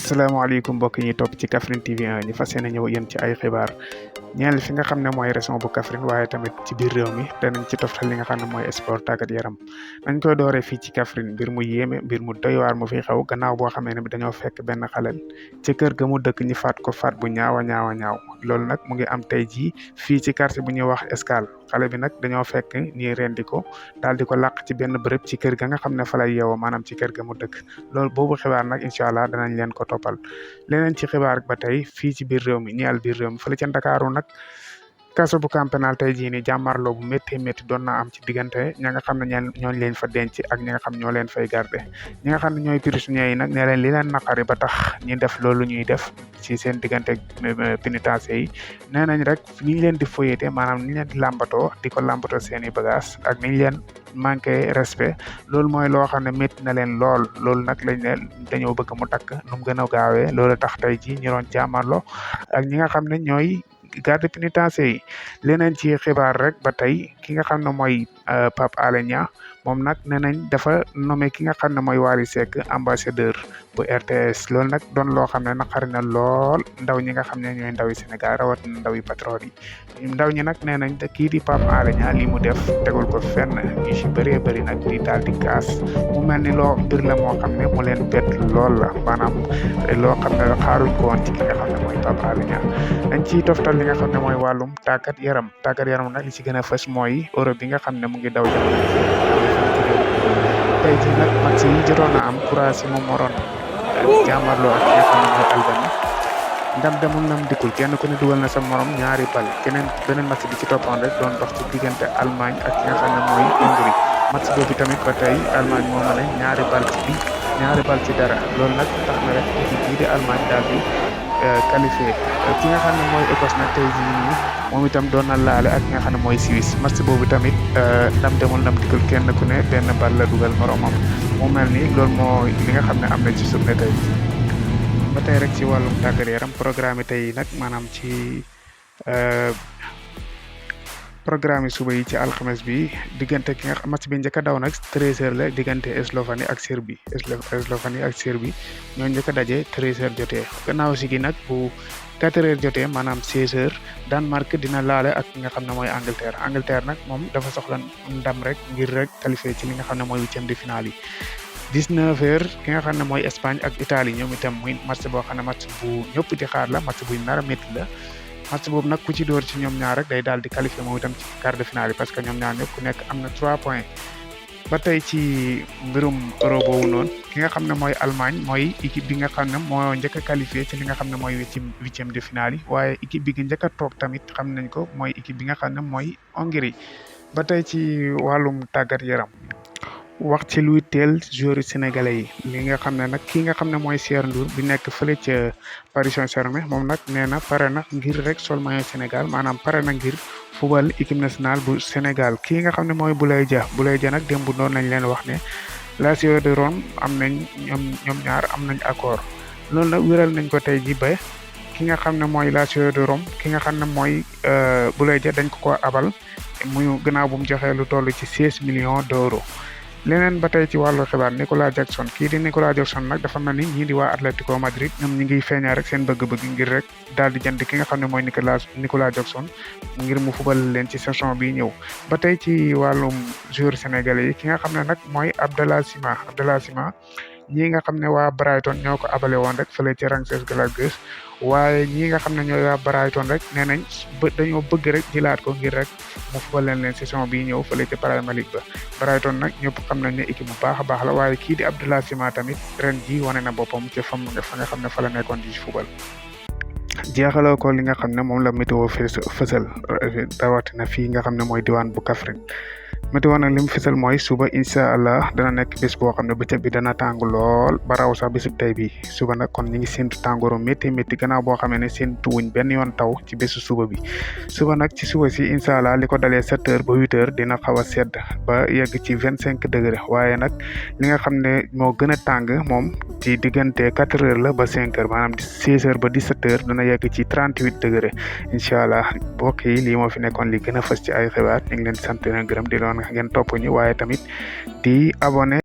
asalaamaaleykum mbokk yi topp ci Kaffrine TV 1 ñu fas yéene ñëw yéen ci ay xibaar ñeel fi nga xam ne mooy région bu Kaffrine waaye tamit ci biir réew mi danañ ci toftal li nga xam ne mooy sport tàggat yaram nañ koy dooree fii ci Kaffrine mbir mu yéeme mbir mu doy waar mu fi xew gannaaw boo xamee ne bi dañoo fekk benn xalel ci kër ga mu dëkk ñi faat ko faat bu ñaaw a ñaaw loolu nag mu ngi am tey jii fii ci quartier bu ñuy wax Escale xale bi nag dañoo fekk ñi rendi ko daal di ko làq ci benn bërëb ci kër ga nga xam ne fa lay yeewoo maanaam ci kër ga mu dëkk loolu boobu xibaar nag incha allah danañ leen ko toppal leneen ci xibaar ba tey fii ci biir réew mi ñeel biir réew mi fële ca Ndakaaru nag kaso bu camp pénal tey jii nii jàmmarloo bu métti doon na am ci diggante ña nga xam ne ñooñ leen fa denc ak ñi nga xam ñoo leen fay garde ñi nga xam ne ñooy prisonniers yi nag ne leen li leen naqari ba tax ñi def loolu ñuy def ci seen diggante pénitencier yi nee nañ rek ni ñu leen di foyete maanaam ni ñu leen di làmbatoo di ko làmbatoo seen i bagage ak ni ñu leen manqué respect loolu mooy loo xam ne métti na leen loolu nag lañ ne dañoo bëgg mu takk nu mu gën a gaawee loolu tax tey jii ñu doon jàmmarloo ak ñi nga xam ne ñooy garde pénitentiaire yi leneen ci xibaar rek ba tey ki nga xam ne mooy Pape Alé Niang moom nag nee nañ dafa nommé ki nga xam ne mooy Wally Seck ambassadeur bu RTS loolu nag doon loo xam ne naqari na lool ndaw ñi nga xam ne ñooy ndaw yi Sénégal rawatina ndaw yi patriote yi ndaw ñi nag nee nañ kii di Pape Alé Niang lii mu def tegul ko fenn ñu si bëree bëri nag di daal di kaas mu mel ni loo mbir la moo xam ne mu leen bett lool la maanaam loo xam ne xaaruñ ko woon ci ki nga xam ne mooy Pape Alé Niang dañ ciy toftal li nga xam ne mooy wàllum tàggat yaram nag li ci gën a fës mooy Europe bi nga xam ne mu ngi daw jamono tey jii nag match yi jotoon a am Croatie moom moroon jàmmarloo ak ki nga xam ne mooy Albanie ndam demul nam dikkul kenn ku ne dugal na sa morom ñaari bal beneen match bi ci toppoon rek doon dox ci diggante Allemagne ak ki nga xam ne mooy Hongrie match boobu tamit ba tey Allemagne moo mën a ñaari bal ci dara loolu nag tax na rek bii di Allemagne daal di qualifié ki nga xam ne mooy Écosse nag tey jii nii moom itam doon na laale ak ki nga xam ne mooy Suisse match boobu tamit ndam demul ndam dikkul kenn ku ne benn bal la dugal moromam mu mel ni loolu moo li nga xam ne am na ci journée tey ba tey rek ci wàllum tàggat yaram programme tey nag maanaam ci programme suba yi ci alxames bi diggante ki nga match bi njëkk a daw nag 13h la diggante Eslovanie ak Serbie ñoo njëkk a daje 13h jotee gannaaw si gi nag bu 4h jotee maanaam 16h Danemark dina laale ak ki nga xam ne mooy Angleterre nag moom dafa soxla ndam rek ngir rek qualifié ci li nga xam ne mooy huitième de finale yi 19h ki nga xam ne mooy Espagne ak Italie ñoom itam muy match boo xam ne match bu ñëpp di xaar la match buy nar a métti la match boobu nag ku ci door ci ñoom ñaar rek day daal di qualifié moom itam ci quart de finale yi parce que ñoom ñaar ñëpp ku nekk am na 3 points ba tey ci mbirum euro boobu noonu ki nga xam ne mooy Allemagne mooy équipe bi nga xam ne moo njëkk a qualifié ci li nga xam ne mooy huitième de finale yi waaye équipe bi nga njëkk a toog tamit xam nañ ko mooy équipe bi nga xam ne mooy Hongrie ba tey ci wàllum tàggat yaram wax ci luy teel joueurs sénégalais yi li nga xam ne nag ki nga xam ne mooy Cher Ndour bi nekk fële ca Paris Saint-Germain moom nag nee na pare na ngir rek sol maillot Sénégal maanaam pare na ngir football équipe nationale bu Sénégal kii nga xam ne mooy Boulaye Dia nag démb doon nañ leen wax ne Lazio de Rome am nañ ñoom ñaar am nañ accord loolu nag wéral nañ ko tey ji ba ki nga xam ne mooy Lazio de Rome ki nga xam ne mooy Boulaye Dia dañ ko abal muy gannaaw bu mu joxee lu toll ci 16 millions d'euros leneen ba tey ci wàllu xibaar Nicolas Jackson kii di Nicolas Jackson nag dafa mel ni ñii di waa Atlético Madrid ñoom ñi ngi feeñaa rek seen bëgg-bëgg ngir rek daal di jënd ki nga xam ne mooy Nicolas Jackson ngir mu fubal leen ci saison bi ñëw ba tey ci wàllum joueur sénégalais yi ki nga xam ne nag mooy Abdallah Sima ñii nga xam ne waa Brighton ñoo ko abale woon rek fële ci Rangers Glasgow waaye ñii nga xam ne ñooy waa Brighton rek nee nañ dañoo bëgg rek jëlaat ko ngir rek mu fubal leen saison bi ñëw fële ci Premier League ba Brighton nag ñëpp xam nañ ne équipe bu baax a baax la waaye kii di Abdallah Sima tamit ren ji wane na boppam ci fa nga xam ne fa la nekkoon di fubal jeexaloo ko li nga xam ne moom la météo fësal rawatina fii nga xam ne mooy diwaan bu Kaffrine météo nag li mu fësal mooy suba incha allah dana nekk bés boo xam ne bëccëg bi dana tàng lool ba raw sax bésub tey bi suba nag kon ñi ngi séntu tàngooru métti gannaaw boo xamee ne séntu wuñ benn yoon taw ci bésu suba bi suba nag ci suba si incha allah li ko dalee 7h ba 8h dina xaw a sedd ba yegg ci 25 degré waaye nag li nga xam ne moo gën a tàng moom ci diggante 4h la ba 5h maanaam 16h ba 17h dana yegg ci 38 degré incha allah mbokk yi lii moo fi nekkoon li gën a fës ci ay xibaar ñu ngi leen di sant leen gërëm di loon ngeen topp ñu waaye tamit di abonné